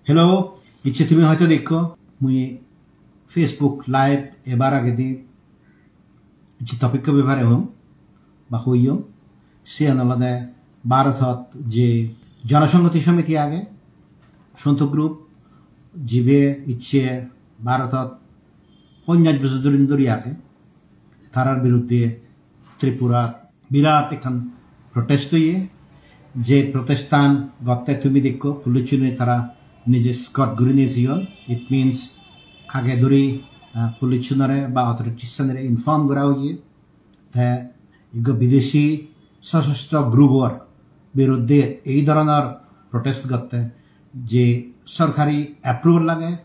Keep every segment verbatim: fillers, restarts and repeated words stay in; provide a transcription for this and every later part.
Hello, icche tumi hoyto dekko, mui Facebook Live ebar agedi icche topic-o bepare hom ba hoyong, siyan olode Bharotot je Jonosonghoti Somiti age, Sontu group, jibe icche Bharotot ponjash bojor dhuri dhuri age, tarar biruddhe Tripura birat ekkan protest oye. Je protestan gotte tumi dekko, police-une tara nije escort guri nejeyon. It means age dhuri, ah, police-unore ba authorities-unore inform gora oye. Te ikko bideshi sosostro group-or biruddhe ei dhoronor protest gotte je sorkari approval lage,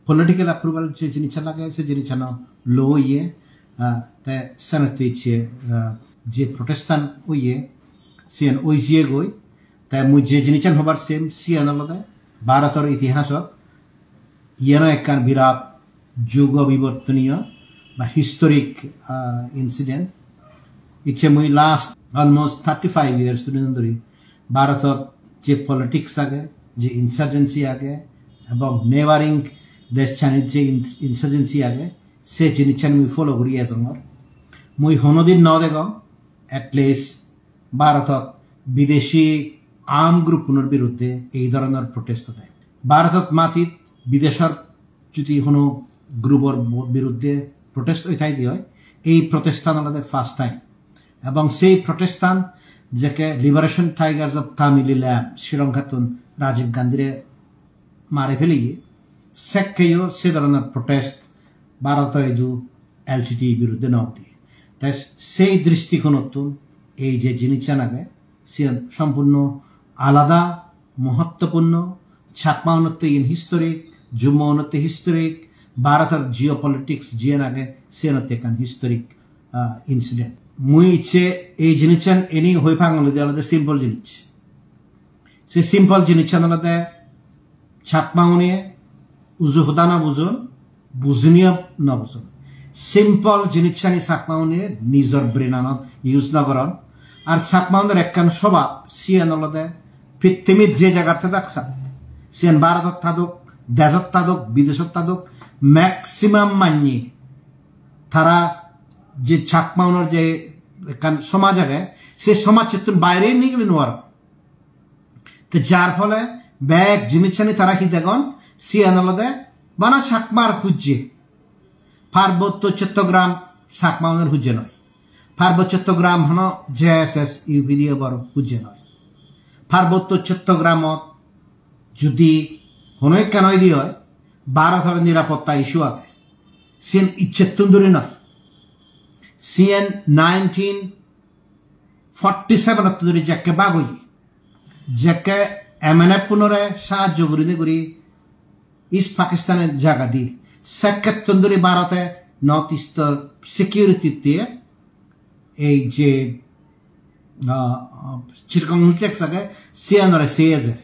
political approval je jinissan lage, se jinissan lo oye, ah, te senotte je, ah, je protestan oye, siyan oi jiyegoi. Te mui je jinissan hobar sem, siyan olode Bharotor itihasot iyano ekkan birat jugo bibortoniyo ba historic, ah, incident. Icche mui last almost thirty-five years dhuri dhuri Bharotot je politics age, je insurgency age, ebong neighboring deshchanit je in-, insurgency age, se jinissan mui follow guri ejongor. Mui honodin no degong, at least Bharotot bideshi armed group-unor biruddhe ei dhoronor protest ode. Bharotot matit bideshor jodi hono group-or bo-, biruddhe protest oi thai de oi, ei protestan olode first time. Ebong sei protestan jekke Liberation Tigers of Tamil Eelam, Sri Lankattun Rajiv Gandhire mare peliye, sekkeyo se dhoronor protest Bharoto idu L T T E biruddhe no udi. Te sei dristigonottun ei je jinissan age, siyan sompurno alada, mohottopurno, Chakmaunotte iyen historic, Jummounotte historic, Bharotor geopolitics jiyen age, siyenotte ekkan historic, ah, incident. Mui icche ei jinissan eni hoi pangolide olode simple jinis. Se simple jinissan olode Chakmaune uju hoda no bujon, bujiniyo no bujon. Simple jinissani Chakmaune nijor brain-anot use no goron. Ar Chakmaunor ekkan sobab, siyen olode pittimit je jagat thedok sat, siyen Bharotot thadok, dejot thadok, bideshot thadok, maximum manye tara je Chakmaunor je ekkan somaj age, se somajjettun baire nigili no paron. Te jar phole bek jinissani tara hi degon, siyan olode bana Chakmar hujje. Parbotto Chattogram Chakmaunor hujje noi. Parbotto Chattogram hono J S S U P D F-or hujje noi. Parbotto Chattogramot judi hono ekkan oide oi, Bharotor nirapotta issue age. Siyen icchettun duri noi. Siyen nineteen forty-seven-ottun duri jekke bag oye, jekke M N F-unore sahajjo gurine guri East Pakistan-e jaga di, sekkettun duri Bharote North East-or security-tte ei je, ah, ah, Chittagong Hill Tracts age, siyanore sei ejer.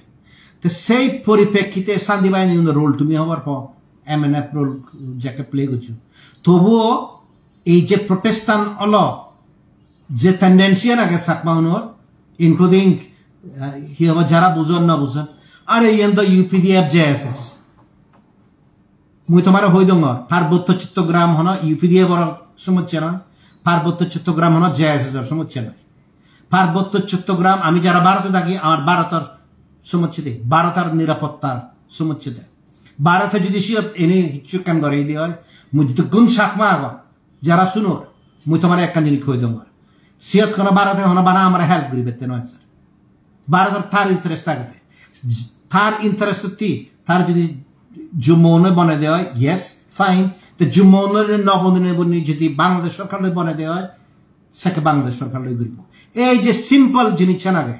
Te sei poripekkite Shanti Bahini-unor role tumi hobor po, M N F role jekke play gojjon. Tobuo ei je protestan olo, je tendency-an age Chakmaunor, including, ah, hi hobo, jara bujon na bujon, are iyen do U P D F J S S. Mui tomare hoi dongor, Parbotto Chattogram hono U P D F-or somossya noi, Parbotto Chattogram hono J S S-or somossya noi. Parbotto Chattogram ami jara Bharotot thagi, amar Bharotor somossya de, Bharotor nirapottar somossya de. Bharote jodi siyot eni hissu ekkan gore di oi, mui jodi gun Chakma agon, jara sunor, mui tomare ekkan jinis hoi dongor. Siyot hono Bharote hono bana amare help guribette noi, sir. Bharotor tar interest agede. Tar interest otti, tar jodi Jummo-une bone de oi, yes, fine. Te Jummo-une no bone boni jodi Bangladesh sorkar loi bone de oi, sekke Bangladesh sorkar loi guribo. Ei je simple jinissan age,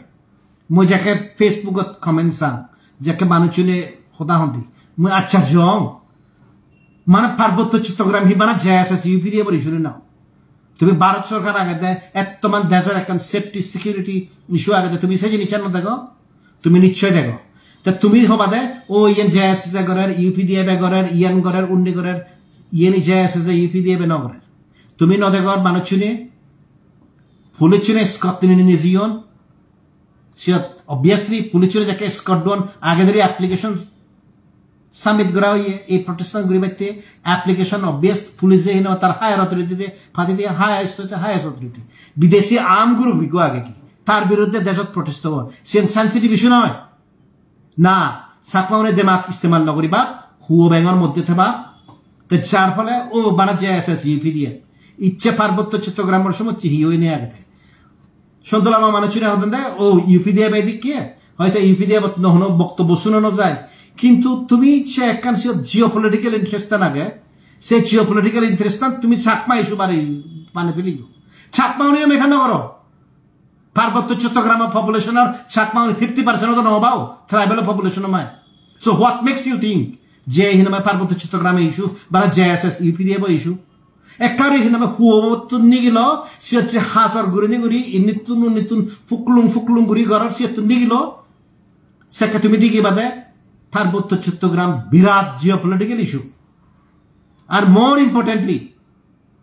mui jekke Facebook-ot comment sang, jekke manuchune hoda hondi, mui acchorjo ong. Mane Parbotto Chattogram hi bana J S S U P D F-or issue ni na? Tumi Bharot sorkar agede ettoman dejor ekkan safety security issue agede, tumi se jinissan no dego? Tumi nichchoi dego. Te tumi hobade, o iyen J S S-e gorer, U P D F-e gorer, iyen gorer, undi gorer, iyeni J S S-e U P D F-e no gorer. Tumi no degor manuchune, police-une escort dinei nejeyon, siyot obviously police-ore jekke escort don, age dhori application Submit gora oye, ei protest guribatte application obvious, police e hino tar higher authority de, party de highest hoite highest authority. Bidesi arm group ikko age ki? Tar biruddhe dejot protest obo. Siyen sensitive issue noi. Na, Chakma une demak istemal no guriba, huo bengor moddhe theba. Te jar phole o bana J S S U P D F. Icche Parbotto Chottogramor somosse hi oine agede. Sontu Larma manuchune hoden de, o U P D F edikke, hoito U P D F ot no hono boktobbo suno no jai. Kintu tumi se ekkan siyot geopolitical interest an age, se geopolitical interest an tumi Chakma issue bari mane feliyo. Chakma uniyo matter no goro. Parbotto Chottogramor population ar Chakma uni fifty percent odo no obao, tribal population mai. So what makes you think je hinamai Parbotto Chottogramor issue, bana J S S U P D F o issue? Ekkari hinamai huobottun nigilo, siyot je hajor gurinei guri, innittun unnittun fuklung fuklung guri goror siyottun nigilo. Sekke tumi digi bade, Parbotto Chottogram birat geopolitical issue. And more importantly,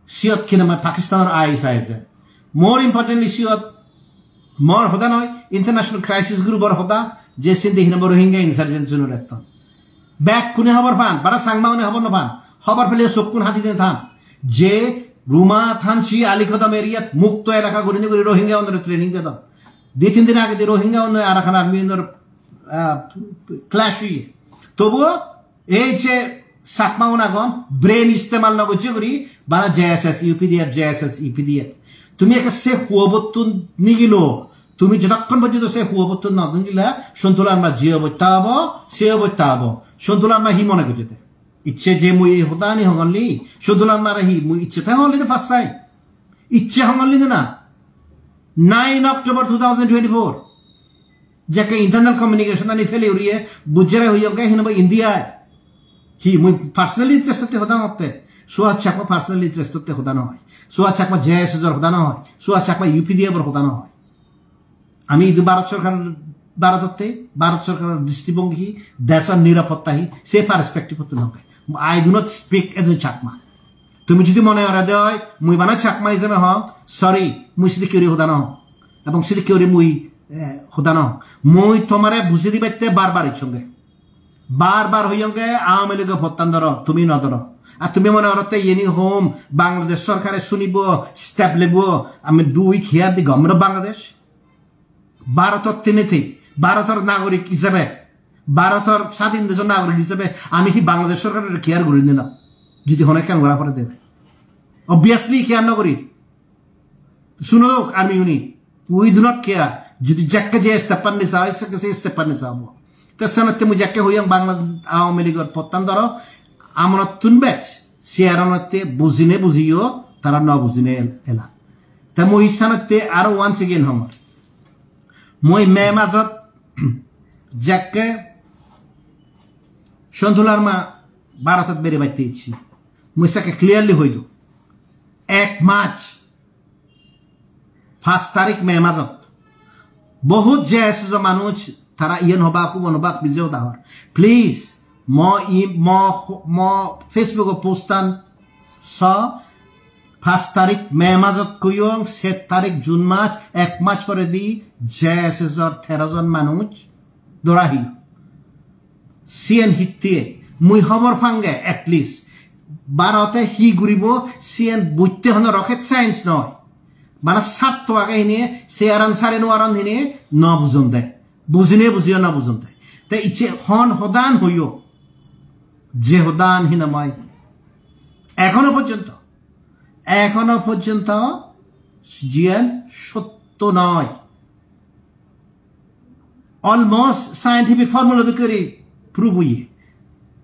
siyot hinamai Pakistanor eyes age. More importantly, siyot mor hoda noi, international crisis group or hoda, je sindi hinamai Rohingya insurgent unore etton. Bekkune hobor pan, bara Changma une hobor no pan. Hobor pele sokkun hadi den than. Je Ruma Thanchi Alikodom area t mukto elaka gurinei guri Rohingya unore training dedon. Di tin din age di Rohingya unore Arakan Army unor, ah, clash oye. Tobuo ei je Chakma un agon, brain istemal no gojje guri, bana J S S, U P D F, J S S, U P D F. Tumi ekke se huobottun nigilo, tumi jotokkon porjonto se huobottun no nigile, Sontu Larma je obosta obo, se obosta obo. Sontu Larma hi mone gojjede? Icche je mui ei hodani hongolli, Sontu Larmare hi mui icche te hongolli de first time? Icche hongolli de na? Nine October two thousand twenty-four. Jekke internal communication ani feli uriye, bujjere hoyonge hinamai India. Hi, mui personal interest otte hoda hotte. Suhas Chakma personal interest otte hoda no hoy. Suhas Chakma J S S or hoda no hoy. Suhas Chakma U P D F or hoda no hoy. Ami idu Bharat Sorkar, Bharat otte, Bharat Sorkar dristibongi hi, desor nirapotta hi, se perspective otte no hoy. I do not speak as a Chakma. Tumi jodi mone gorede oi, mui bana Chakma ijebe hong, sorry, mui sidikke guri hoda no hong. Ebong sidikke guri mui, eh, hoda no hong. Mui tomare bujei dibatte bar bar icchonge. Bar bar hoyonge, Awami League-o pottan doro, tumi no doro. Ar tumi mone gorotte iyeni hom, Bangladesh sorkare sunibo, step lebo, ami do we care the government of Bangladesh? Bharotor tiniti, Bharotor nagorik ijebe, Bharotor sadin dejor nagorik ijebe ami hi Bangladesh sorkarore care guri ni na? Jodi hono ekkan gora pore debe. Obviously care no guri. Sunok ami uni, we do not care. Jodi jekke je step-an nisa oi, sekke se step-an nisa obo. Te senotte mui jekke hoyong Bangla Awami League-or pottan doro, amonottun bej, siaranotte bujine bujiyo, tara no bujine el-, ela. Te mui senotte aro once again hongor. Mui May majot jekke Sontu Larma Bharotot beribatte icchi. Mui sekke clearly hoi do. Ek maj, paanch tarik May majot. Bohut J S S o manuj tara iyen hobak, ubon hobak, bije hoda hor. Please, mo i-, mo, mo Facebook-o post-an so, paanch tarik May majot koyong, set tarik June maj, ek maj poredi J S S or tero jon manuj dora hi. Siyen hitte, mui hobor pange at least. Bharote hi guribo, siyen bujte hono rocket science noi. Bana sarto age hine, searan sare nuaran hine, no bujon de. Bujine bujiyo no bujon de. Te icche hon hodan hoyo, je hodan hinamai. Ekhono porjonto, ekhono porjonto jiyan sotto noi. Almost scientific formula dokke guri prove oye.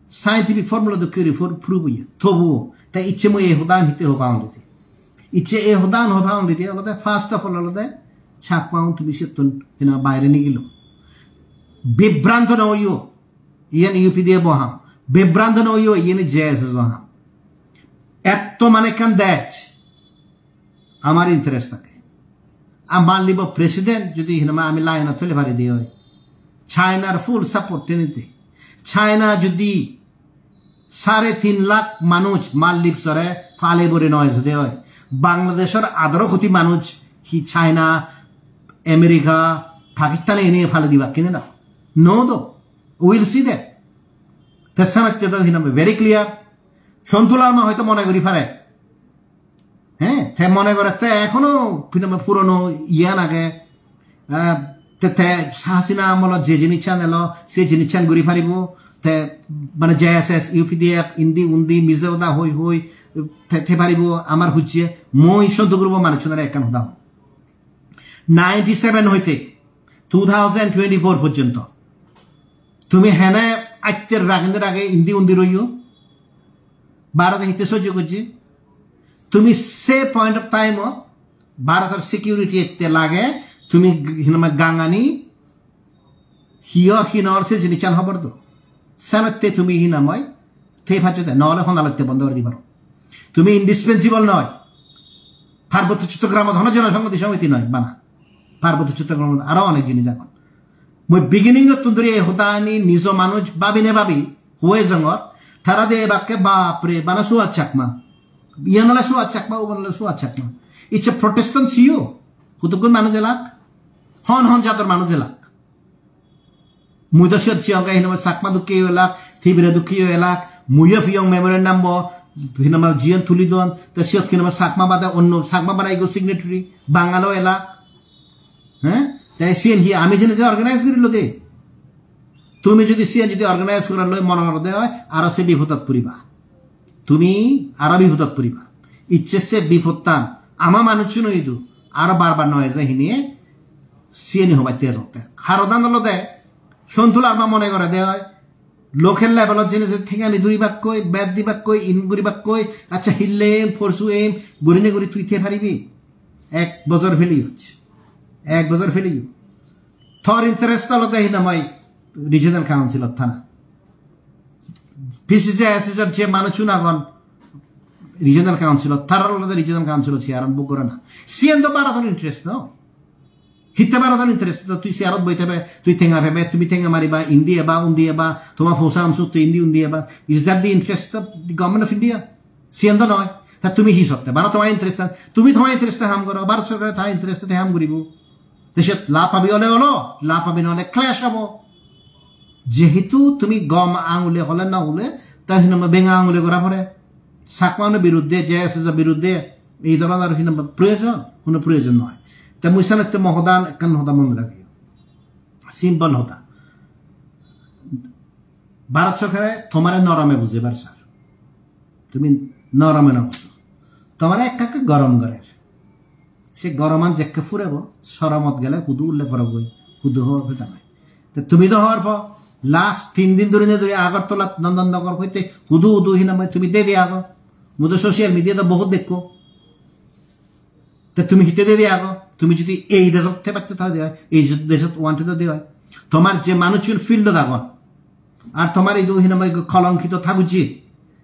Scientific formula dokke guri for-, prove oye. Tobuo, te icche mui ei hodan hitte hoba ondite. Icche ei hodan hoba ondite olode, first of all olode, Chakma un tumi siyottun hina baire nigilo. Bibranto no oiyo, iyen U P D F o ham. Bibranto no oiyo, iyen J S S o ham. Etto mane ekkan dej, amar interest age. Ar Maldives president jodi hinamai ami line-ot tuli pari de oi, China-r full support tenite. China jodi sare tin lakh manuj Maldives-ore pale bore no ejede oi, Bangladesh-or adaro koti manuj hi China, America, Pakistan-e ene pale dibak kine na? No do. We'll see that. Te senotte do hinam very clear. Sontu Larma hoyto mone guri pare. He, te mone gore te ekhono hinam purono iyan age. Ah, te, te Hasina amolot je jinissan elo, se jinissan guri paribo. Te mane J S S, U P D F, indi undi mije hoda hoi hoi te, te paribo amar hujje. Mui Sontu group-o manuchunore ekkan hoda hoi. Ninety-seven hoite two thousand twenty-four porjonto tumi hene atte ragende rage indi undi roiyo. Bharote hitte sojjo gojje? Tumi se point of time-ot Bharotor security ette lage, tumi hinamai gangani hiyo hinor se jinissan hobor do. Senotte tumi hinamai te paccho de, nole honalotte bondo gori di paro. Tumi indispensable noi. Parbotto Chottogramot hono jonosonghoti somiti noi bana. Parbotto Chottogramot aro onek jinis agon. Mui beginning-ottun dhuri ei hodani nijo manuj babine babi hoi jongor, tara de ebakke bapre, bana Suhas Chakma. Iyan ole Suhas Chakma, uban ole Suhas Chakma. Icche Protestant siyo. Hudukkun manuj elak? Hon hon jador manuj elak? Mui do siyot siyonge hinamai Chakma dukkeyo elak, Tibire dukkeyo elak, muiyo piyong memorandum bo, hinamai jiyan tuli don, te siyot hinamai Chakma bade onno, Chakma bana ego signatory, Bangalo elak. He? Te siyen hi ami jene je organize guri lo de? Tumi jodi siyen jodi organize guri loi mone goro de oi, aro se bipodot puriba. Tumi aro bipodot puriba. Icche se bipodtan ama manuchun idu aro bar bar noi je hiniye siyeni hobatte ejotte. Harodan olode Sontu Larma mone gore de oi, local level-ot jene je thengani duribakkoi, bed dibakkoi, in guribakkoi, accha, hille em, porsu em, gurine guri tui te paribi? Ek bojor peleyo. Ek bojor peleyo. Tor interest olode hinamai regional council-ot thana. P C C S S-or je manuchun agon regional council-ot, tarar olode regional council-ot chair-an book gorana. Siyen do Bharotor interest no. Hitte Bharotor interest? To tui chair-ot boi thebe, tui tenga pebe, tumi tenga mariba, indi eba, undi eba, toma posa amsut tui indi undi eba. Is that the interest of the government of India? Siyen do noi. Ta tumi hi sotte? Bana toma interest an. Tumi toma interest ham goro, Bharot sorkare ta interest te ham guribo. Te siyot lab pabi ole olo, lab pabi nole clash obo. Jehetu tumi gom angule hole na hole, ta hinamai benga angule gora pore. Chakma-unor biruddhe, J S S-or biruddhe, ei dhoronor hinamai proyojon, hono proyojon noi. Te mui senotte mo hodan ekkan hoda mone ragiyo. Simple hoda. Bharat sorkare tomare norome bujebar sar. Tumi norome no bujo. Tomare ekka ekka gorom gorer. Se goroman jekke purebo, soromot gele hudu ulle porogoi, hudu hobor peda noi. Te tumi do hobor po, last tin din dhuri ne dhuri Agartala, Nondon Nogor hoite hudu hudu hinamai tumi dede ago. Mui do social media do bohut dekko. Te tumi hitte dede ago? Tumi jodi ei dejot thebatte thai de oi, ei je dejot wanted de oi, tomar je manuchun field-ot agon, ar tomar idu hinamai kolonkito thagujje,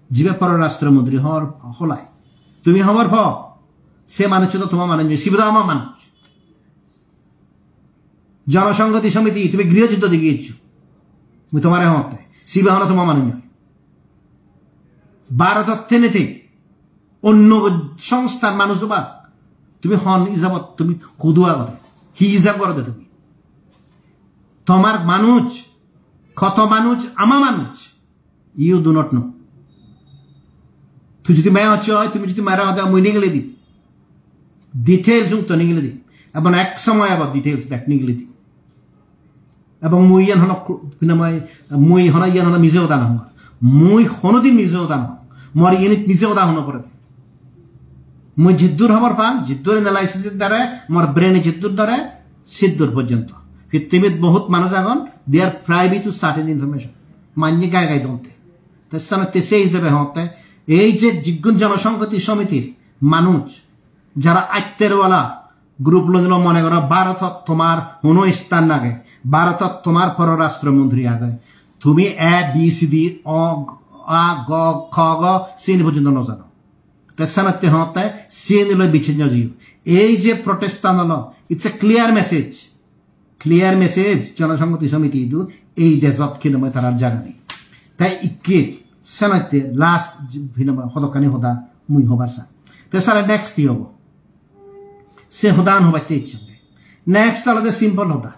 jibe pororastro montri hor holai. Tumi hobor po, se manuchun do toma manuj noi, sibe do ama manuj. Jonosonghoti Somiti, tumi griho jiddo degi eccho. Mui tomare hotte, sibe hono toma manuj noi. Bharotot thenei onno songsthar manuj obak, tumi hon ijabot tumi hudu agode, hi ijab gorode tumi? Tomar manuj, koto manuj, ama manuj, you do not know. Tui jodi maya hocche oi, tumi jodi mara hode mui nigile di. Details ung to nigile di. Ebong ek somoy ebo details bek nigile di. Ebong mui iyan hono ku-, hinamai, mui hono iyan hono mije hoda no hongor. Mui honodin mije hoda no hong. Mor iyanit mije hoda hono pore de. Mui jiddur hobor pang, jiddur analysis dare, mor brain jiddur dare, siddur porjonto. Pittimit bohut manuj agon, they are privy to certain information. Manye gai gai donte. Te senotte se hisabe hotte, ei je jiggun Jonosonghoti Somitir manuj, jara atter wala group loi nilo mone goro, Bharotot tomar hono sthan age, Bharotot tomar pororastro montri age, tumi A, B, C, D, O, A, Go, Kho, Go, sini porjonto no jano. Te senotte hotte, sini loi bichej no jiyo. Ei je protest an olo, it's a clear message. Clear message, Jonosonghoti Somiti idu ei dejot hinamai tarar jaga nei. Tai ikke senotte last hinamai hodokkani hoda mui hobar sang. Te sale next hi obo? Se hodan hobatte icche age. Next olode simple hoda.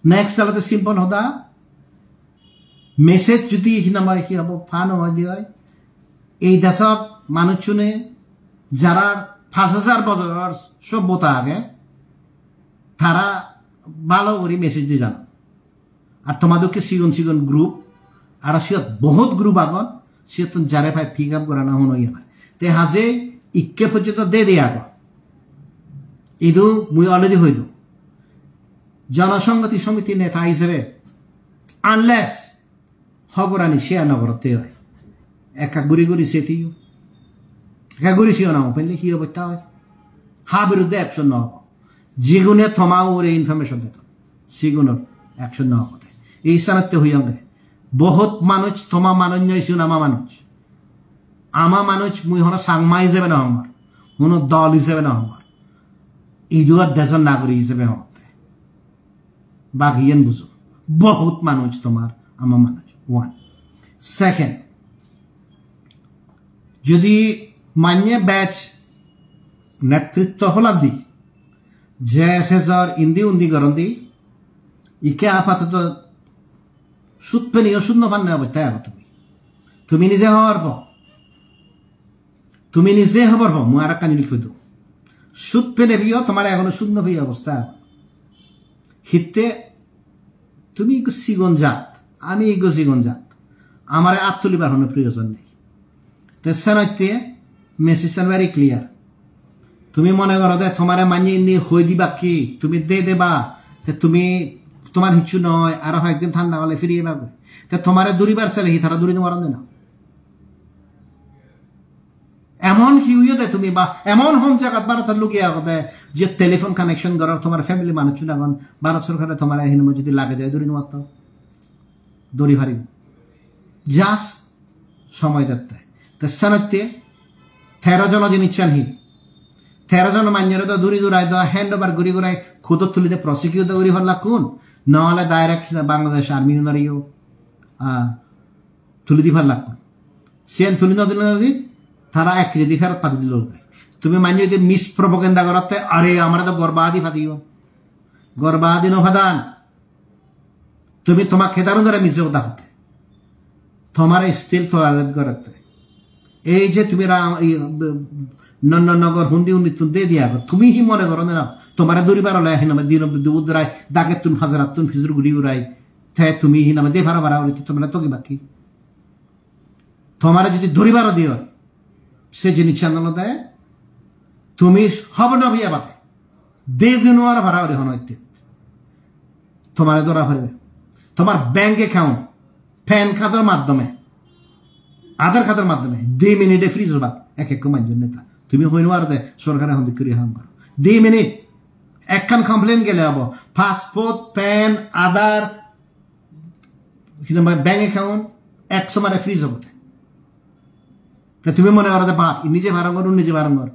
Next olode simple hoda. Message judi hinamai hi hobo pano hoide oi, ei desot manuchune jara paanch hajar bojoror sobbota age, tara bhalo guri message di jano. Ar toma dokke sigon sigon group, aro siyot bohut group agon, siyottun jare pai pick up gorana hono iye noi. Te haje ikke porjonto de de agon. Idu mui already hoido. Jonosonghoti Somiti neta hisebe, unless hoborani share no gorotte oi, ekka guri guri setiyo. Ekka guri siyo na pelle hi obosta oi? Ha biruddhe action no hobo? Jigune toma ugure information dedon, sigunor action no hobo de. Ei sanatte hoyonge, bohut manuj toma manuj noi, sigun ama manuj. Ama manuj, mui hono Changma hisebe no hongor, hono dol hisebe no hongor, idu ar dejor nagori hisebe hongotte. Bagiyen bujo, bohut manuj tomar ama manuj. One. Second, jodi manye bej netritto holandi, je sejor indi undi gorondi, ikke apatoto sut peniyo sut no panne obosta ago tumi. Tumi nije hobor po. Tumi nije hobor po, mui arekkan jinis hoido. Sut pene piyo, tomar egono sut no piyo obosta ago. Hitte tumi ikko sigon jat, ami ikko sigon jat. Amare at tulibar hono proyojon nei. Te senotte message an very clear. Tumi mone goro de tomare manye inni hoi dibak ki, tumi de deba, te tumi, tomar hissu noi, aro hoyekdin thanda ole firi ebak. Te tomare duribar sele hi tara duri no paron de na? Emon hi oiyo de tumi ba emon hon jagat Bharotot lugiye ago de je telephone connection goror tomar family manuchun agon, Bharot sorkare tomare hinamai jodi lage de duri no patto. Duri paribo. Just somoy dette. Te senotte tero jono jinissan hi? Tero jono manjore do duri durai do hand over guri gurai court-ot tuli de prosecute guri pallakkun, no ole direct Bangladesh Army unore yo, ah, tuli di pallakkun. Siyen tuli no dile no di, tara ek kejedi ferot padi dilo. Tumi manye jodi mispropaganda gorotte, "Are, amare do gorba adi padiyo." Gorba adi no padan. Tumi toma kedarunore mije hoda hotte. Tomare still tolerate gorette. Ei je tumi Ram, i, b-, Nonno Nogor hundi hundittun de diya go. Tumi hi mone goro na? Tomare duribar ole hinamai dino dubu durai, dagettun pajarattun pijur guri urai. Te tumi hinamai de para para uri tomare togi bakki. Tomare jodi duribar odi oi, se jinissan olode tumi hobor no piyebade. De januar para uri hono itte. Tomare dora paribe. Tomar bank account, PAN cardor maddome, Aadhaar cardor maddome, di minute freeze obak ek ekko manjor neta. Tumi hoi no parode sorkare hon dik guri ham goro. Di minute ekkan complaint gele obo. Passport, PAN, Aadhaar, hinamai bank account ek somare freeze obode. Te tumi mone gorode bap, inni je parongor, unni je parongor.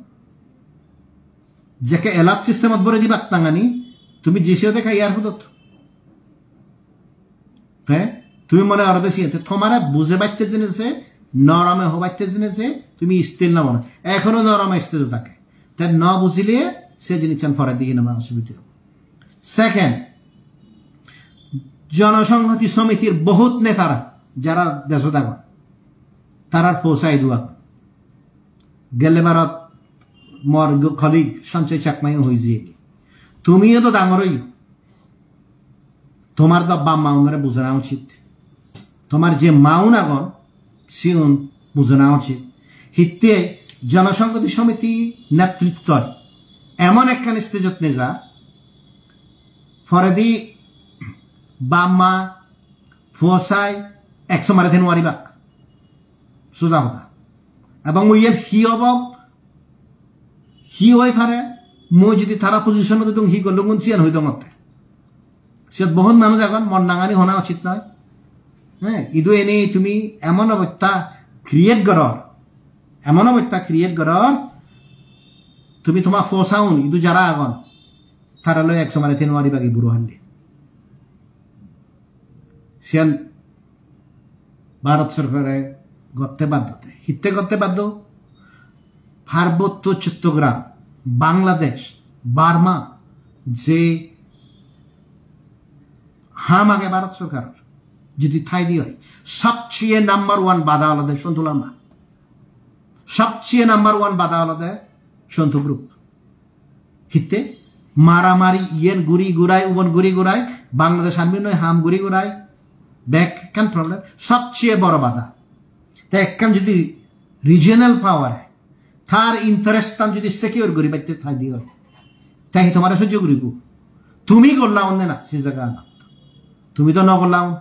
Jekke alert system-ot bore dibak tangani, tumi jisio dekha airport-ot. Te tumi mone gorode siye, te tomare buje batte jinise, norome ho batte jinise, tumi still no bone. Ekhono norome still thake. Te no bujile se jinissan pore di hinamai osubide obo. Second, Jonosonghoti Somitir bohut netara jara dejot agon, tarar posai duak. Gelle barot mor go-, colleague Sanjoy Chakmayo hoi jiyegi. Tumiyo do dangor oiyo. Tomar do bap ma unore bujana uchit. Tomar je ma un agon, siun bujana uchit. Hitte Jonosonghoti Somiti netrittoi emon ekkan stage-ot neja, poredi bap ma, puo sai ek somare the nuaribak. Suja hoda. Ebong mui iyen hi obo, hi oi pare, mui jodi tara position-ot udung hi gollungun siyan hoi dongotte. Siyot bohut manuj agon, mor nangani hona uchit noi. He, idu eni tumi emon obosta create goror, emon obosta create goror, tumi toma puo saun, idu jara agon, tara loi ek somare the nuaribagi buro halle. Siyan Bharot sorkare gotte baddo te. Hitte gotte baddo? Parbotto Chottogram, Bangladesh, Burma, je ham age Bharot sorkaror, Jodi thai di oi, sobcheye number one bada olode Sontu Larma. Sobcheye number one bada olode Sontu group. Hitte? Maramari, iyen guri gurai, ubon guri gurai, Bangladesh Army noi ham guri gurai, bek ekkan problem, sobcheye boro bada. Te ekkan jodi regional power e, tar interest tan jodi secure guri batte thai di oi, te hi tomare sojjo guribo? Tumi golla onne na se jaga anot. Tumi to no golla on.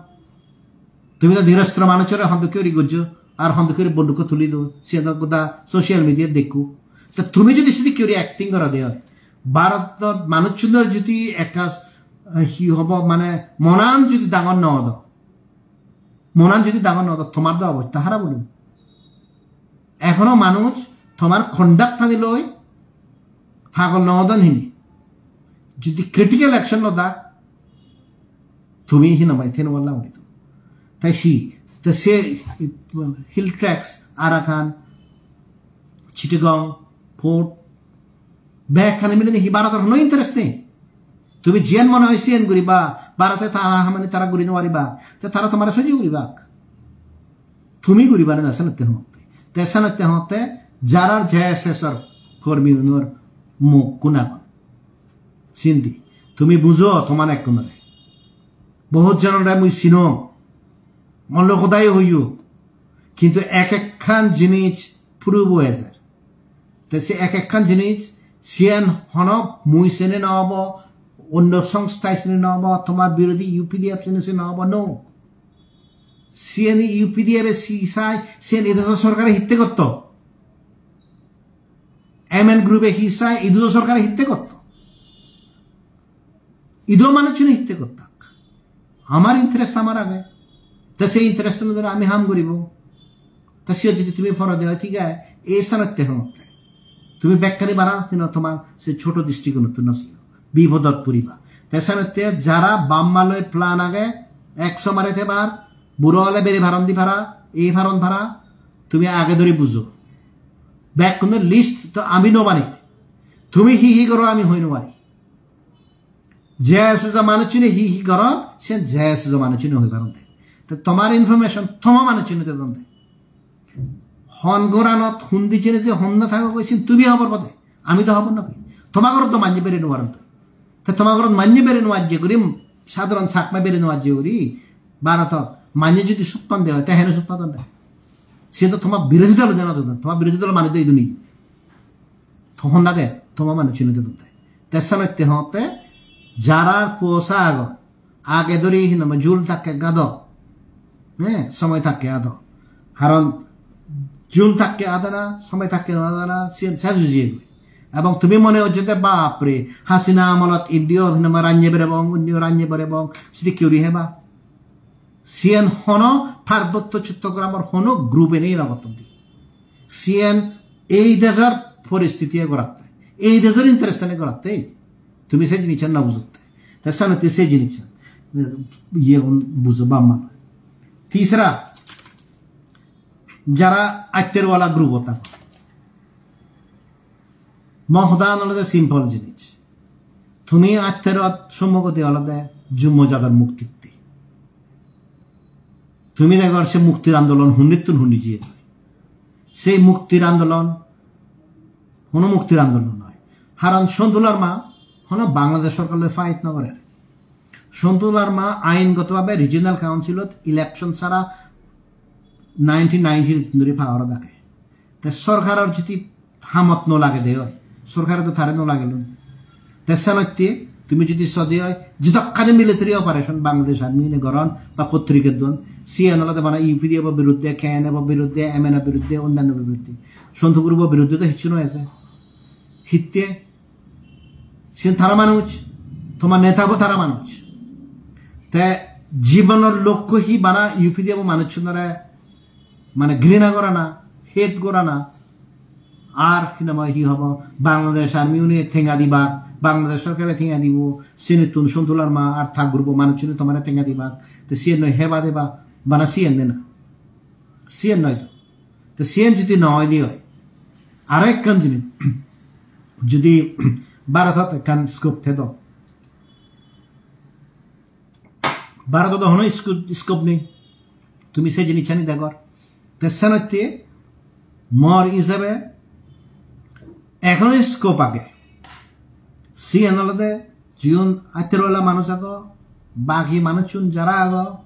Tumi to nirostro manuchore hondokke guri gojjo, ar hondokke guri bondukko tuli do, siyan to goda social media dekko. Ta tumi jodi sidikke guri acting gora de oi, Bharotor manuchunor jodi ekka, eh, hi hobo, mane monan jodi dangor no odo, monan jodi dangor no odo, tomar do obosta harap olo. Ekhono manuj tomar conduct ani loi pagol no odon hini. Jodi critical action no da, tumi hi no bai, teno wala uni to. Tai si, ta se Hill Tracts, Arakan, Chittagong, Port, bekkani mile hi Bharotor hono interest nei. Tumi jiyan mone oi siyan guriba, Bharote tara hamani tara guri no pariba, te tara tomare sojjo guribak. Tumi guriba na, senotte hotte. Te senotte hotte, jara J S S or kormi unor muk kuna. Sindi, tumi bujo toman ekkunore. Bohut jonore mui sinong. Mollo hodai hoyo. Kintu ek ekkan jinis prove oi ejer. Te se ek ekkan jinis, siyen hono mui sene no obo, onno songstha sene no obo, tomar birodhi U P D F sene sene no obo, no. Siyen U P D F e si sai, siyen edejo sorkare hitte gotto? M N group e hi sai, idu sorkare hitte gotto? Idu manuchune hitte gottak? Amar interest amar age. Te se interest onujai ami ham guribo. Te siyot jodi tumi poro de oi, thik age, ei sanotte homotte. Tumi bekkani bara tino tomar se choto district unottun no siyo. Bipodot puriba. Te sanotte jara bap ma loi plan age, ek somare thebar, buro ole beri paron di para, ei paron para, tumi age dori bujo. Bekkuno list to ami no bani. Tumi hi hi goro ami hoi no pari. J S S o manuchune hi hi goron, sen J S S o manuchune hoi paron de. Te tomar information toma manuchune dedon de. Hon goranot hundi jene je honna thago goi sen tumi hobor pode. Ami to hobor no pai. Toma gorot to manye bere no paron to. Te toma gorot manye bere no ajje guri, sadharon Chakma bere no ajje guri, Bharotot manye jodi sut pan de oi, te hene sut padon de? Se to toma birodhi dol jana dodon, toma birodhi dol mane to iduni. Tohon lage, toma manuchune dedon de. Te senotte hotte, jarar puo sa agon, age dori hinama jul takke gado, eh, somoy takke ado. Haron jul takke adana, somoy takke no adana, siyen sej oi jiyegoi. Ebong tumi mone hocche de, bapre, Hasina amolot India hinama ranye berebong, unniyo ranye berebong, sidikke guri heba. Siyen hono Parbotto Chottogramor hono group e nei rogotton di. Siyen ei dejor poristiti e goratte, ei dejor interest e goratte. Tumi se jinissan na bujotte. Te senotte se jinissan, eh, iye un bujo bamma. Tisra, jara atter wala group ot agon. Mo hodan olode simple jinis. Tumi atterot sommogodi olode jummo jador muktitti. Tumi degor se muktir andolon hunnittun hunni jiye. Sei muktir andolon hono muktir andolon noi. Haron Sontu Larma hono Bangladesh sorkar loi fight no gorer. Sontu Larma aingoto bhabe Regional Council ot election sara nineteen ninety dhuri power ot age. Te sorkaror jodi hamot no lage de oi, sorkare to tare no lagelun. Te senotte tumi jodi so de oi, jidokkani military operation Bangladesh Army ne goron ba potrike don, siyen olode bana U P D F o biruddhe, K N F o biruddhe, M N F o biruddhe, onnanno biruddhe. Sontu group o biruddhe to hissu no age. Hitte? Siyen tara manuj, tomar neta bo tara manuj. Te jibonor lokko hi bana U P D F o manuchunore mane grina gorana, hate gorana, ar hinamai hi hobo, Bangladesh Army une tenga dibak, Bangladesh sorkare tenga dibo, sinittun Sontu Larma ar ta group o manuchune tomare tenga dibak, te siyen noi heba deba, bana siyen de na. Siyen noi do. Te siyen jodi noi de oi, aro ekkan jinis, jodi Bharotot ekkan scope thedo, Bharotot do hono scope, scope nei. Tumi se jinissani degor. Te senotte mor ijebe ekhono scope age. Siyan olode jiun atterola manuj ago, bagi manuchun jara ago,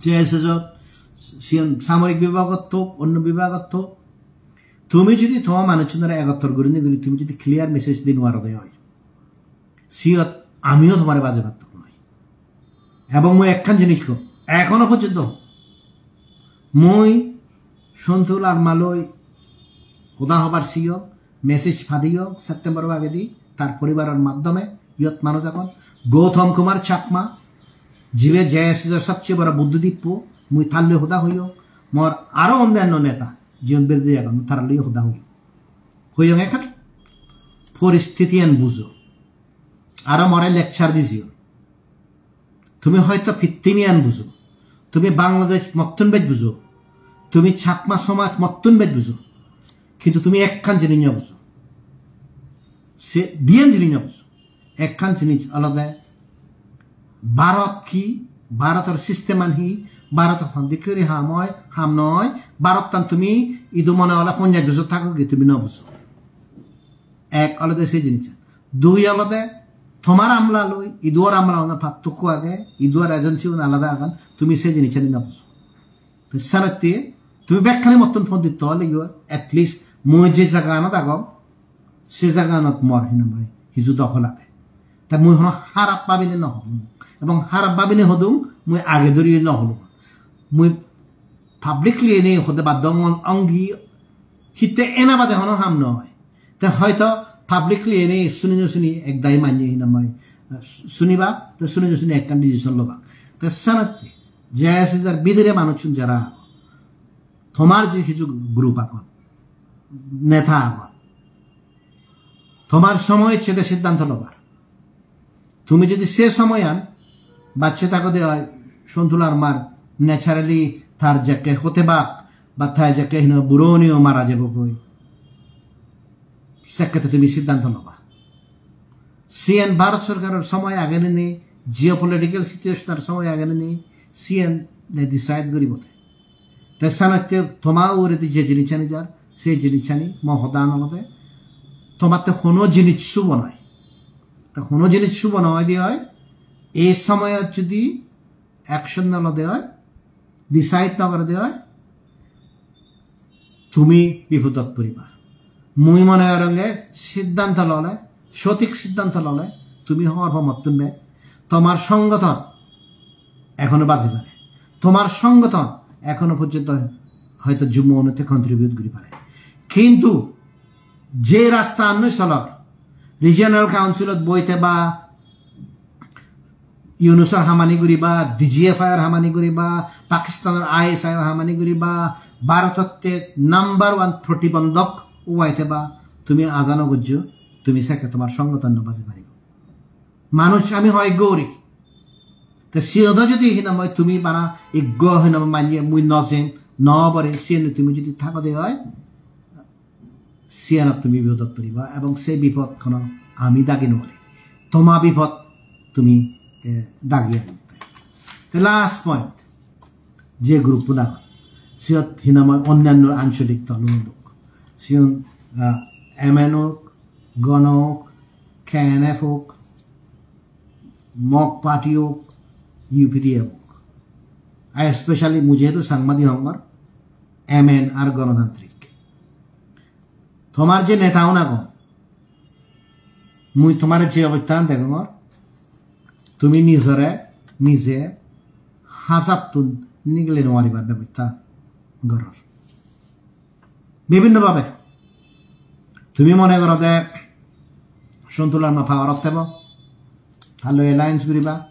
J S S-ot, siyan samorik bibagot thok, onno bibagot thok, tumi jodi toma manuchunore egottor gurinei guri tumi jodi clear message di nuarode oi, siyot amiyo tomare baje pattok noi. Ebong mui ekkan jinis kom, ekhono porjonto mui Sontu Larma loi hoda hobar siyong, message padiyong September bagedi tar poribaror maddhome, iyot manuj agon. Gautam Kumar Chakma, jibe J S S-or sobcheye boro buddhidippo, mui tar loi hoda hoyong. Mor aro onnanno neta, jiun birodhi agon, tara loi hoda hoyong. Hoyong ekkan, poristitiyan bujo. Aro more lecture dijiyon. Tumi hoyto pittimiyan bujo, tumi Bangladesh mottun bej bujo, tumi Chakma somaj mottun bej bujo, kintu tumi ekkan jinis no bujo. Se diyan jinis no bujo. Ekkan jinis olode Bharot hi, Bharotor system an hi, Bharotot hon dokke guri ham oi, ham noi, Bharottan tumi idu mone ole ponjash bojor thago gi tumi no bujo. Ek olode se jinis. Dui olode tomar amla loi iduor amla loi partokko age, iduor agency un alada agon, tumi se jinisani no bujo. Te senotte tumi bekkani mottun pondit oleyo, at least mui je jaganot agong, se jaganot mor hinamai hiju dokhol age. Te mui hono harap babine no hodung. Ebong harap babine hodung, mui age dori no hodung. Mui publicly ene hode baddo ong-, ongi hitte ena bade hono ham noi. Te hoyto publicly ene suni no suni ek dagi manye hinamai, eh, suniba, te suni no suni ekkan decision loba. Te senotte J S S-or bidire manuchun jara agon, tomar je hiju group agon, neta agon, tomar somoy ecche de siddhanto lobar. Tumi jodi se somoyan bacche thago de oi, Sontu Larmar naturally tar jekke hotebak ba tar jekke hino buroniyo mara jebo goi, sekke te tumi siddhanto loba. Siyan Bharat sorkaror somoy age ni nei, geopolitical situation-or somoy age ni nei, siyan te decide guribo te. Te senotte toma uguredi je jinisani jar, se jinisani mo hodan olode tomatte hono jinis subo noi. Te hono jinis subo noi de oi, ei somoyot jodi action no lode oi, decide no gorede oi, tumi bipodot poriba. Mui mone goronge siddhanto lole, sothik siddhanto lole, tumi hobor po mottun bej. Tomar songothon ekhono baji pare. Tomar songothon ekhono porjonto hoyto jummo unotte contribute guri pare. Kintu je rasta annoi solor, regional council-ot boite ba Yunusor hamani guriba, D G F I-or hamani guriba, Pakistanor I S I-or hamani guriba, Bharototte number one protibondhok ubaite ba, tumi aja no gojjo, tumi sekke tomar songothon no baji paribo. Manuj ami hoi gori. Te siyodo jodi hinamai tumi bana iggo hinamai manye mui no jem, no bore, siyen tumi jodi thago de oi, siyanot tumi bipodot poriba ebong se bipod hono ami dagi no pari. Toma bipod tumi, eh, dagi ani. Te last point, je group-un agon, siyot hinamai onnanno ancholik dol-un duk. Siyun, ah, M N ok, Gana ok, K N F ok, Mok Party ok, U P D F ok. I especially mui jehetu Changma Dihongor, M N ar Ganatantrik. Tomar je neta un agon, mui tomare je obosthan degongor, tumi nijore nije hajattun nigili no paribar bebosta goror. Bibhinno bhabe tumi mone gorode Sontu Larma power-ot thebo, tar loi alliance guriba,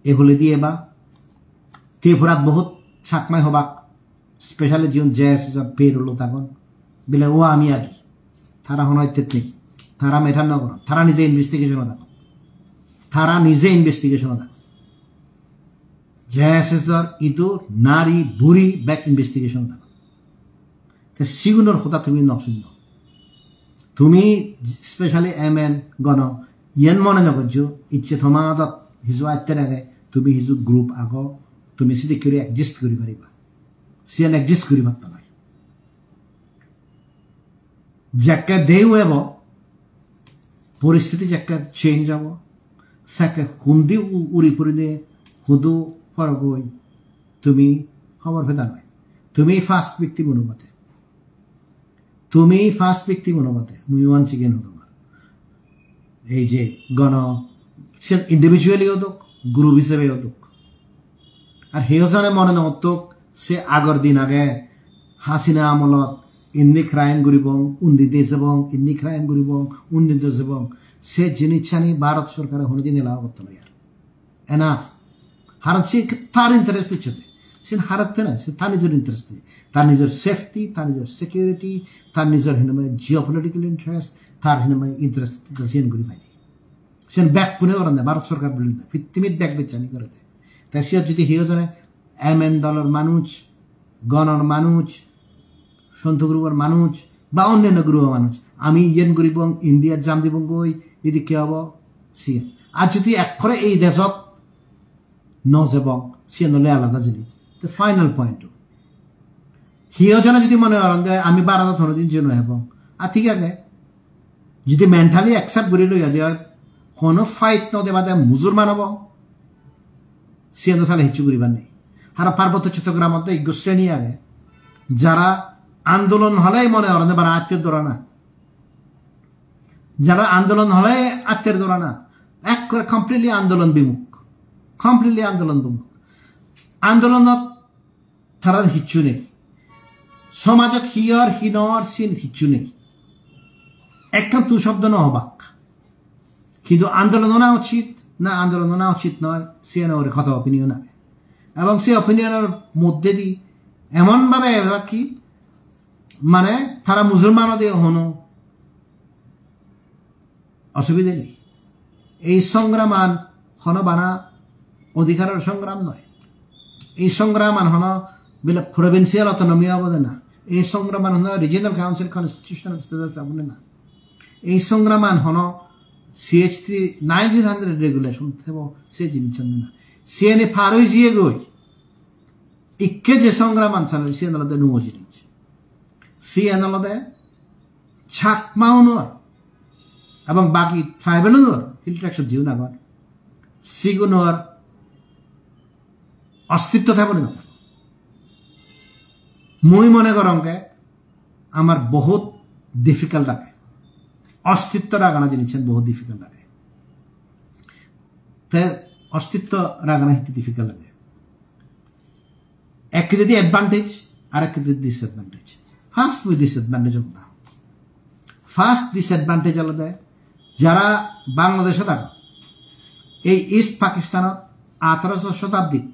e hole diye ba, Tripurat bohut Chakmai hobak, specially jiun J S S-or payroll-ot agon, bile o ami agi. Tara hono ittet nei. Tara matter no goron. Tara nije investigation-ot agon. Tara nije investigation-ot agon. J S S-or idu nari buri bek investigation-ot agon. Te sigunor hoda tumi no sunno. Tumi specially M N Gana iyen mone no gojjo, icche toma adot hiju atter age, tumi hiju group ago, tumi sidikke guri exist guri pariba. Siyan exist guri patto noi. Jekke deu ebo, poristiti jekke change obo, sekke hundi u-, uri purine hudu porogoi tumi hobor peda noi. Tumi first victim onobade. Tumi first victim onobade. Mui once again hudongor. Ei je gono, se individually odok, group hisebe odok. Ar heyo jone mone no ottok, se agor din age, Hasina amolot indi crime guribong, undi de jebong, indi crime guribong, undi de jebong. Se jinissani Bharat sorkare hono din allow gotto noi ar. Enough. Haron se tar interest icche de. Sen haratte noi, se tar nijor interest de. Tar nijor safety, tar nijor security, tar nijor hinamai geopolitical interest, tar hinamai interest de sen guri paide. Sen bekkune goronde, Bharat sorkar bolonde, pittimit bek dejjani gorede. Te siyot jodi hiyo jone M N dolor manuj, gonor manuj, Sontu group-or manuj, ba onnanno group-or manuj, ami iyen guribong, India jam dibongoi, idikke obo, siyen. Ar jodi ekkore ei dejot no jebong, siyen ole alada jinis. Te final point-o. Hiyo jone jodi mone goron de ami Bharatot honodin jei no ebong. Ar thik age, jodi mentally accept guri loi adi oi, hono fight no debade mujurman obo, siyen do sale hissu guribar nei. Hara Parbotto Chottogramot do ekko sreni age, jara andolon hole mone goron de bara atte dorana. Jara andolon hole atte dorana. Ekkore completely andolon bimukh. Completely andolon bimukh. Andolonot tarar hissu nei. Somajot hi or, hi no or, siyen hissu nei. Ekkan tu shobdo no hobak. Hintu andolon ona uchit, na andolon ona uchit noi, siyen ugure hoto opinion age. Ebong se opinion-or moddhedi emon bhabe ebak ki, mane tara mujurman ode hono osubide nei. Ei songraman hono bana odhikaror songram noi. Ei songraman hono bile provincial autonomy obode na. Ei songraman hono regional council constitutional status obode na. Ei songraman hono C H three nineteen hundred regulation thebo se jinissan na. Siyeni par oi jiyegoi. Ikke je songraman salon siyen olode nuo jinis. Siyen olode Chakma unor ebong baki tribal unor, Hill Tracts-ot jiun agon, sigunor ostitto thebo ni no thebo. Mui mone gorongge amar bohut difficult age. Ostitto ragana jinissan bohut difficult age. Te ostitto ragana hitte difficult age? Ek hidedi advantage, ar ek hidedi disadvantage. First mui disadvantage-o hodha. First disadvantage olode jara Bangladeshot agon, ei East Pakistanot atharo shotabdit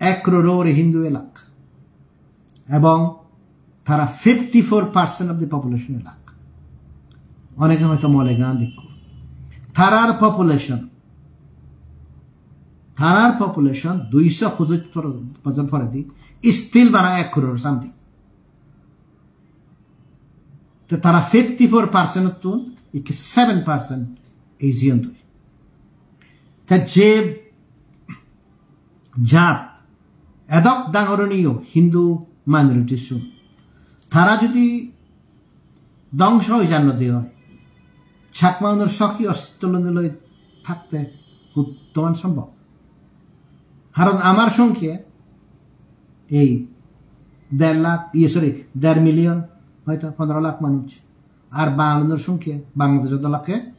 ek crore ugure Hindu elak. Ebong tara fifty-four percent of the population elak. Oneke hoyto Malegaon dekko. Tarar population, tarar population duiso pojoj por-, bojor poredi still bana ek crore something. Te tara fifty-four percent-ottun ikke seven percent Asian doi. Te je jat edok dangor uniyo Hindu minority-sun, tara jodi dhongso oi jan nodi oi, Chakma unor soki ostitto loi thakte huttoman sombhob. Karon amar songkye ei der lakh, iye, sorry, der million, hoyto pondro lakh manuj. Ar Bangalunor songkye, Bangladeshot olakke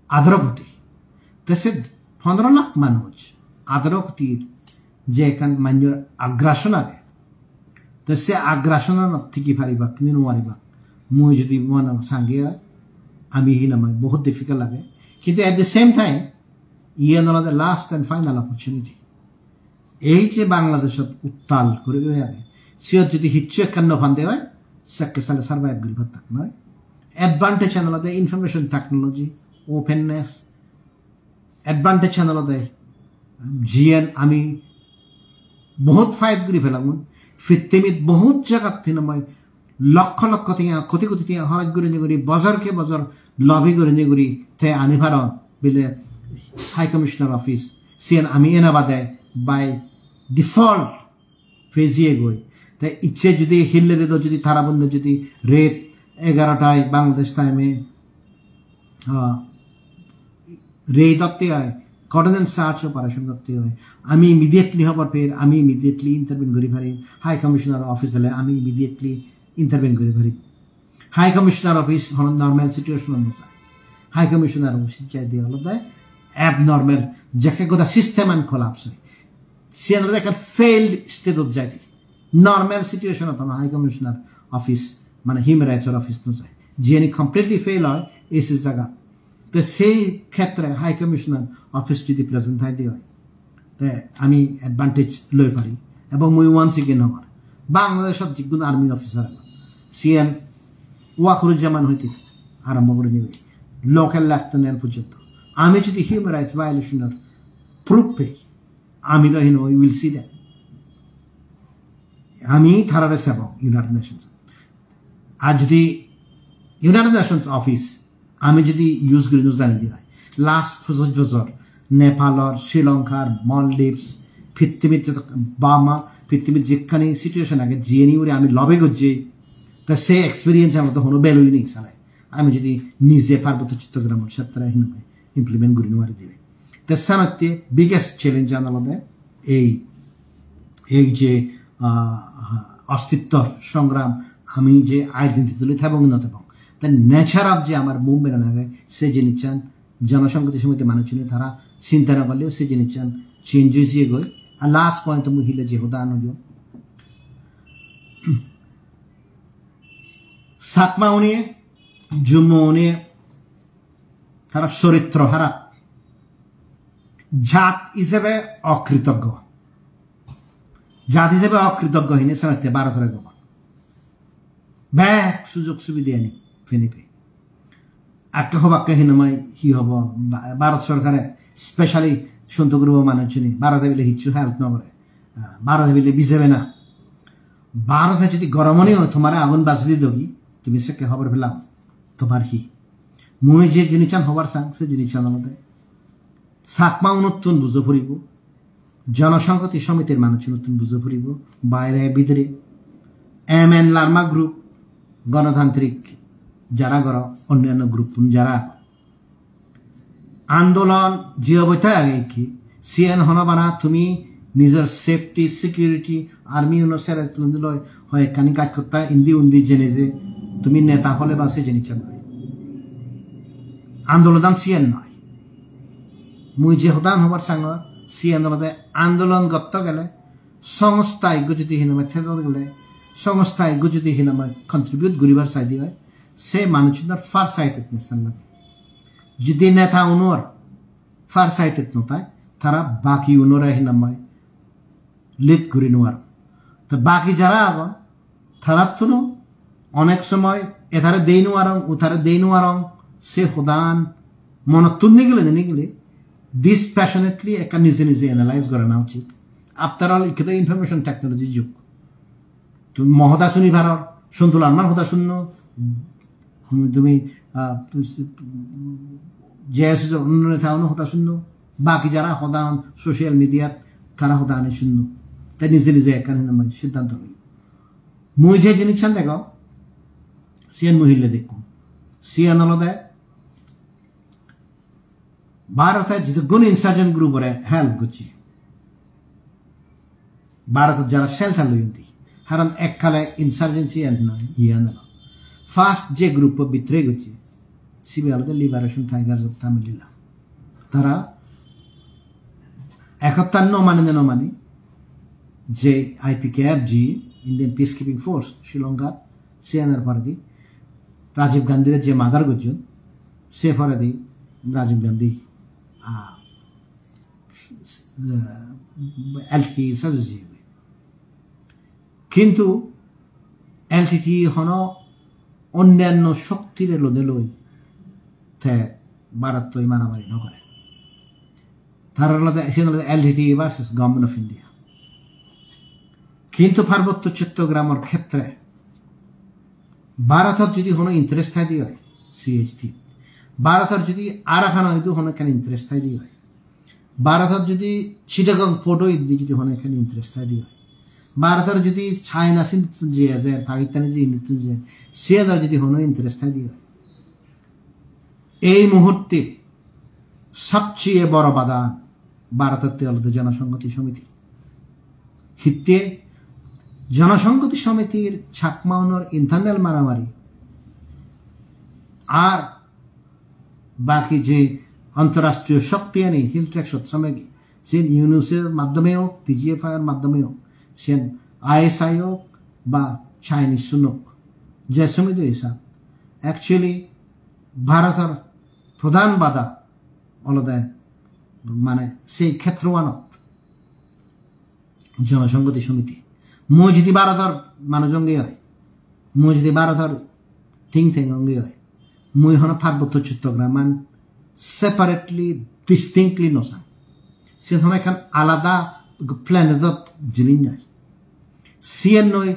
adaro koti. Te se pondro lakh manuj, adaro kotir je ekkan manjor aggression age, te se aggression-anot tigi paribak, tigi nuwaribak. Mui jodi mone sange oi, ami hinamai bohut difficult age. Kintu at the same time, iyen olode last and final opportunity. Ei je Bangladeshot uttal guri guri age, siyot jodi hissu ekkan no pande oi, sekke sale survive guri pattak noi. Advantage-an olode information technology, openness, advantage-an olode jiyen ami bohut fight guri pelamun, pittimit bohut jagat hinamai lokkho lokkho tenga, koti koti tenga horoj gurinei guri, bojor ke bojor lobby gurinei guri te ani paron bile High Commissioner office. Siyen ami ena bade by default pejiyegoi. Te icche judi Hillary do judi tara bonde judi ret egarotai Bangladesh time-e, ah, raid otte oi, coordinate search operation otte oi, ami immediately hobor per, ami immediately intervene guri pari, High Commissioner office ole ami immediately intervene guri pari. High Commissioner office hono normal situation no jai. High Commissioner office jai de olode abnormal, jekke goda system an collapse oi. Siyan olode ekkan failed state ot jai de. Normal situation ot hono High Commissioner office, mane human rights or office no jai. Jiyeni completely fail oi, esi jaga. Te sei khetre High Commissioner office jodi present thai de oi, te ami advantage loi pari. Ebong mui once again hobar, Bangladeshot jigun army officer agon, siyan Wakuruzaman hoite arombo guri nibe, local lieutenant porjonto. Ami jodi human rights violation or proof pei, ami do hino, we will see them. Ami tarare sebong United Nations. Ar jodi United Nations office ami jodi use guri no jani de oi, last pojoj bojor Nepalor, Sri Lankar, Maldives, pittimit jot Burma, pittimit jekkani situation age, jiyeni ugure ami lobby gojji, te se experience amar to hono value nei sale. Ami jodi nije Parbotto Chottogramor khetre hinamai implement guri no pari de oi. Te senotte biggest challenge an olode ei, ei je, ah, ostittor songram, ami je identity loi thebong no thebong. Te nature of je amar movement an age, se jinissan Jonosonghoti Somiti manuchune tara chinta no gorleo se jinissan change oi jiyegoi. Ar last point mui hille je hoda an hoyong, Chakma une, Jummo une, tara choritro harap. Jat ijebe okritoggo. Jat ijebe okritoggo hine senotte Bharotore gobor. Bek sujog subideyani pene pe. Akke hobakke hinamai hi hobo? Ba-, Bharot sorkare, specially Sontu group-o manuchchune, Bharote bile hissu help no gore. Ah, Bharote bile bijebe na. Bharote jodi goromoni oi tomare agun bajei di dogi, tumi sekke hobor pelam, tomar hi? Mui je jinissan hobar sang, se jinissan olode Chakma unottun bujo puribo, Jonosonghoti Somitir manuchunottun bujo puribo, baire bidire, M N Larma group, gonotantrik jara goro, onnanno group-un jara agon. Andolon je obosta age ki, siyen hono bana tumi nijor safety, security, army uno sere tulon loi hoi ekkani gaj hotta indi undi jene je tumi neta hole ba se jinissan noi. Andolonan siyen noi. Mui je hodan hobar sangor, siyen olode andolon gotto gele, songstha ekko jodi hinamai thedor gele, songstha ekko jodi hinamai contribute guribar saide oi, se manuchunor farsightedness an lage. Jodi neta unor farsighted no thai, tara baki unore hinamai lead guri no paron. To baki jara agon, tarattuno onek somoy etare dei no parong, utare dei no parong, se hodan monottun nigile de nigile, dispassionately ekka nije nije analyze gorana uchit. After all, ikke do information technology jug. Tumi mo hoda suni paror, Sontu Larmar hoda sunno, tumi, tumi, ah, J S S onnanno neta uno hoda sunno, baki jara hoda hon social media-t tara hoda ani sunno. Te nije nije ekkan hinamai siddhanto loyo. Mui je jinissan degong, siyen mui hille dekkong. Siyen olode Bharote jidukkun insurgent group-ore help gocche, Bharotot jara shelter loyon de, karon ekkale insurgency an noi, iyan elo. First je group-o betray gocche, sibe olode Liberation Tigers of Tamil Nadu. Tara ek hopta no mane, no mane, je I P K F ji, Indian Peacekeeping Force, Shillong-ot, siyanor poredi Rajiv Gandhire je murder gojjon, se poredi Rajiv Gandhi, ah, eh, L T T E sajuji. Kintu L T T E hono onnanno shoktire lode loi te Bharottoi maramari no gore. Tara olode, siyen olode L T T E versus Government of India. Kintu Parbotto Chottogramor khetre Bharotot jodi hono interest thaide oi, C H T, Bharotor jodi Arakanot jodi hono ekkan interest thaide oi, Bharotot jodi Chittagong Port-o jodi hono ekkan interest thaide oi, Bharotor jodi China sindittun je ejer, Pakistani je indittun je, siyenor jodi hono interest thaide oi, ei muhurte sobcheye boro bada Bharototte olode Jonosonghoti Somiti. Hitte Jonosonghoti Somitir Chakmaunor internal maramari ar baki je antarashtriyo shoktiyani Hill Tracts-ot somegi, sen UNOSA-r maddhome hok, T G F I-r maddhome hok, sen I S I hok ba Chinese-un hok, je somido hisab, actually Bharotor prodhan bada olode mane sei khetroanot Jonosonghoti Somiti. Mui jodi Bharotor manuj onge oi, mui jodi Bharotor think tank onge oi, mui hono Parbotto Chottogram-an separately, distinctly no sang. Sen hono ekkan alada planet-ot jinis noi. Siyen noi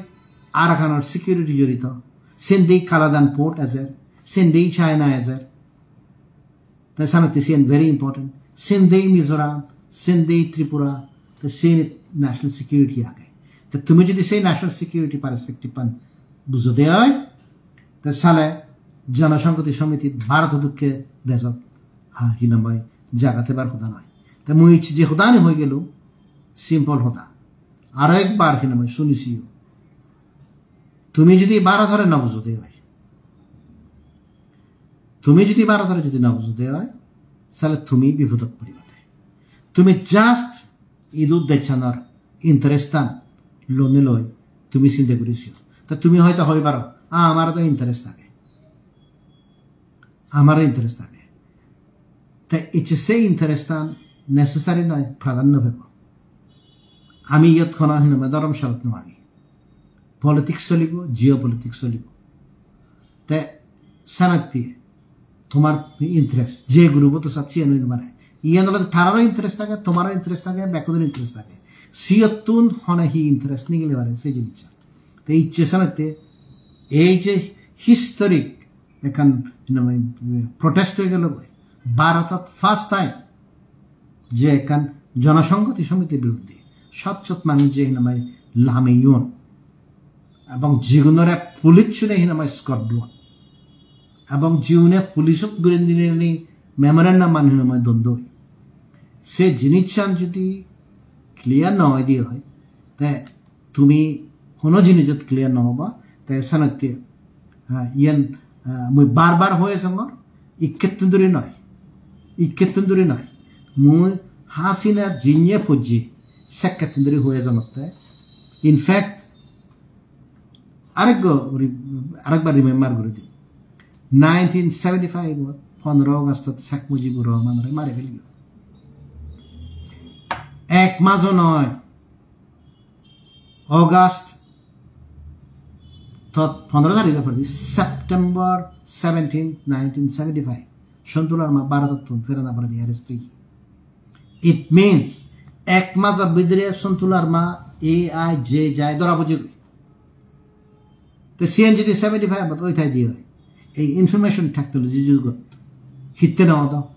Arakanor security jorito. Sendei Kaladan Port ejer, sendei China ejer. Te senotte siyen very important. Sendei Mizoram, sendei Tripura, te siyenit national security age. Te tumi jodi sei national security perspective-an bujode oi, te sale Jonosonghoti Somitit Bharoto dokke dejot, ah, hinamai jaga thebar hoda noi. Te mui icche je hodani hoi gelung, simple hoda. Aro ekbar hinamai suni siyo. Tumi jodi Bharotore no bujode oi, tumi jodi Bharotore jodi no bujode oi, sale tumi bipodot poribade. Tumi just idu dejchanor interest-an lone loi tumi sinde guri siyo. Ta tumi hoyto hoi paro, "Ah, amar to interest age." Amar interest age. Te icche se interest-an necessary noi, pradhanyo pebo. Ami iyot hono hinamai dhorom sorot no agi. Politics solibo, geopolitics solibo. Te senotte tomar interest, je group-ot to sat siyan oi no pare. Iyan olode tararo interest age, tomaro interest age, bekkunor interest age. Siyottun hone hi interest nigile pare se jinissan. Te icche senotte ei je historic ekkan, you know, protest oi gelo goi. Bharotot first time je ekkan Jonosonghoti Somitir biruddhe sot sot manuj je hinamai lameyon, ebong jigunore police-une hinamai escort duon, ebong jiune police-ot gurinei memorandum-an hinamai don doi. Se jinissan jodi clear no oide oi, te tumi hono jinijot clear no oba, te senotte, ah, iyen, ah, mui bar bar hoi ejongor, ikkettun duri noi, ikkettun duri noi, mui Hasina jinye pojje, sekkettun duri hoi ejongotte. In fact, arekko ri-, arekbar remember guri di. Nineteen seventy-five-ot, pondro August-ot Sheikh Mujibur Rahmanore mari feliyo. Ek majo noi, August tot pondro tarikh poredi, September seventeen, nineteen seventy-five, Sontu Larma Bharotottun ferana poredi arrest oye. It means ek majo bidire Sontu Larma A I J J I dora pojje goi. Te siyen jodi seventy-five-ot oi thai di oi, ei information technology jugot hitte no odo?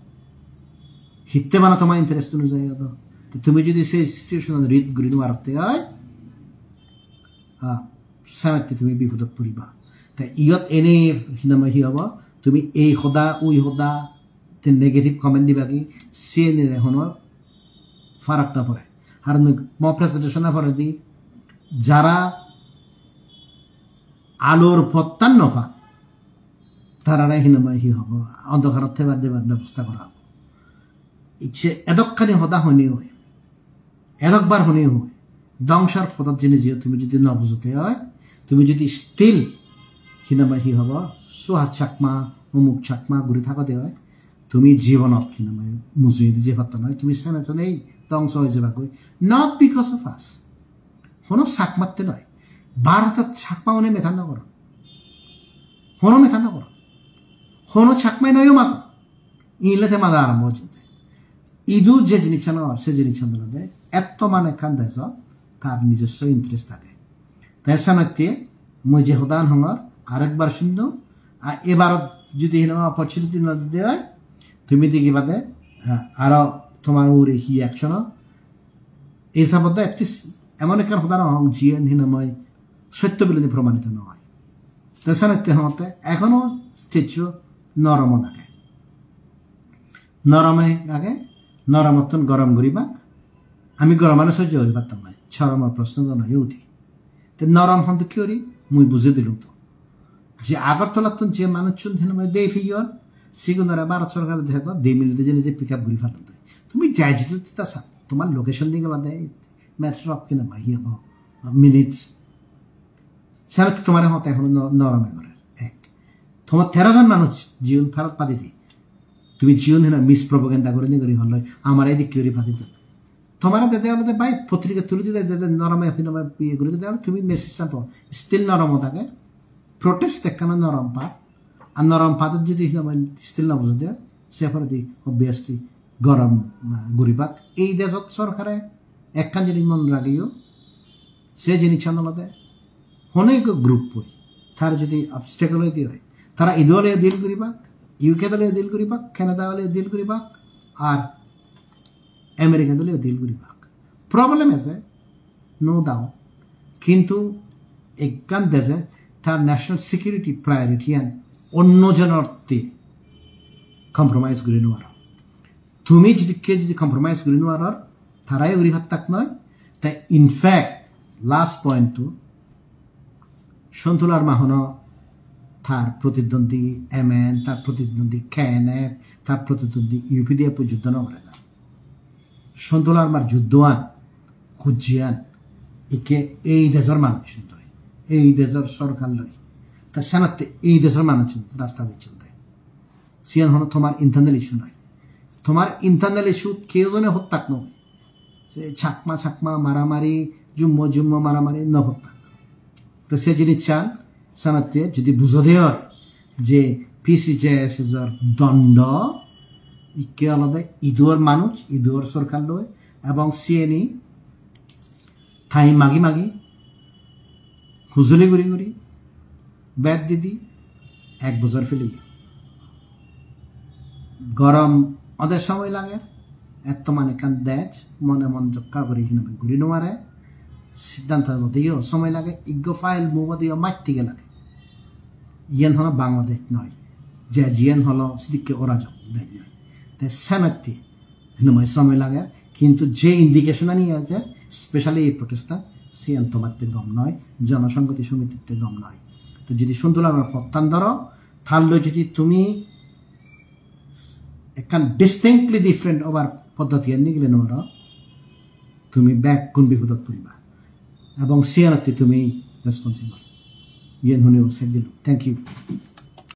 Hitte bana tomar interest onujai odo? Te tumi jodi sei situation read guri no parotte oi, ha, senotte tumi bipodot poriba. Te iyot ene hinamai hi obo? Tumi ei hoda, ui hoda, te negative comment dibagi, siyenire hono farak no pore. Ar mui mo presentation-o poredi jara alor pottan no pan, tarare hinamai hi hobo, ondhokarot thebar debar bebosta gora obo. Icche edokkani hoda honi oi, edokbar honi oi, dhongsor podot jeinei jeyo tumi jodi no bujode oi, tumi jodi still hinamai hi hobo, Suhas Chakma, Omuk Chakma guri thagode oi, tumi jibonot hinamai mujungedi jei patta noi, tumi sene senei dhongso oi jebagoi. Not because of us. Hono Chakmatte noi. Bharotot Chakma-une matter no goron. Hono matter no goron. Hono Chakmai noyo mago. Inle te mada arombo ojjede. Idu je jinissan or, se jinissan olode etto mane ekkan dejot tar nijosso interest age. Te senotte mui je hodan hongor, Arekbar suno. Ar ebar jodi hinamai opportunity no dide oi, tumi degibade, ah, aro tomar ugure hi action o. Ei sabode at least emon ekkan hoda no hong, jiyen hinamai sotto bileni promanito no oi. Te senotte homotte ekhono stage-o noromot age. Norome age, noromottun gorom guribak. Ami goromano sojjo guri pattam noi. Soromor proshno do noi udi. Te norom hondokke guri mui bujei dilung to. Je Agartalattun je manuchun hinamai dei peyon, sigunore Bharat sorkare dehe do, di minute jeinei je pick up guri palon de. Tumi jai jidu tita sa, tomar location di gela de, matter of hinamai hi hobo, minutes. Sale to tomare hote hono no-, norom e gore. Ek. Tomar tero jon manuch jiun Bharat padi di. Tumi jiun hena mispropaganda guri ni guri holloi, amare edikke guri padi do. Tomare dede olode bai potrika tuli dide, dede norome hinamai iye guri dide olode tumi message san po. Still noromot age. Protest ekkana norom pat. Ar norom patot jodi hinamai still no bujode, se poredi obviously gorom, ah, guribak. Ei dejot sorkare ekkan jinis mon ragiyo, se jinissan olode hono ekko group oi, tar jodi obstacle oide oi, tara idu ole deal guribak, U K ole deal guribak, Canada ole deal guribak, ar America ole deal guribak. Problem age, no doubt. Kintu ekkan deje tar national security priority an onno jonor te compromise guri no paro. Tumi jodikke jodi compromise guri no paror, tarayo guri pattak noi. Te in fact, last point to, Sontu Larma hono tar protidwandi M N, tar protidwandi K N F, tar protidwandi U P D F juddo no gore na. Sontu Larmar juddoan, kujjean, ikke ei dejor manuchun doi, ei dejor sorkar loi. Ta senotte ei dejor manuchun rasta dichun doi. Siyan hono tomar internal issue noi. Tomar internal issue keu jone hottak noi. Se Chakma Chakma maramari, Jummo Jummo maramari no hottak. To se jinissan senotte jodi bujode oi je P C J S S or dondo ikke olode iduor manuj, iduor sorkar loi, ebong siyeni tai magi magi hujuli guri guri bed didi ek bojor peleyon. Gorom ode somoy lager, ettoman ekkan dej mone mon jokka guri hinamai guri no pare, siddhanto lodeyo somoy lage, iggo file mubodiyo mattige lage. Iyen hono Bangladesh noi, je jiyen holo sidikke ora jok dej noi. Te senotte hinamai somoy lager, kintu je indication ani eje, specially ei protest-an, siyen tomatte gom noi, Jonosonghoti Somititte gom noi. To jodi Sontu Larmar pottan doro, tar loi jodi tumi ekkan distinctly different obar poddoti an nigile no paro, tumi bekkun bipodot poriba. Ebong siyanotte tumi responsible. Iyen huni o sej dilo. Thank you.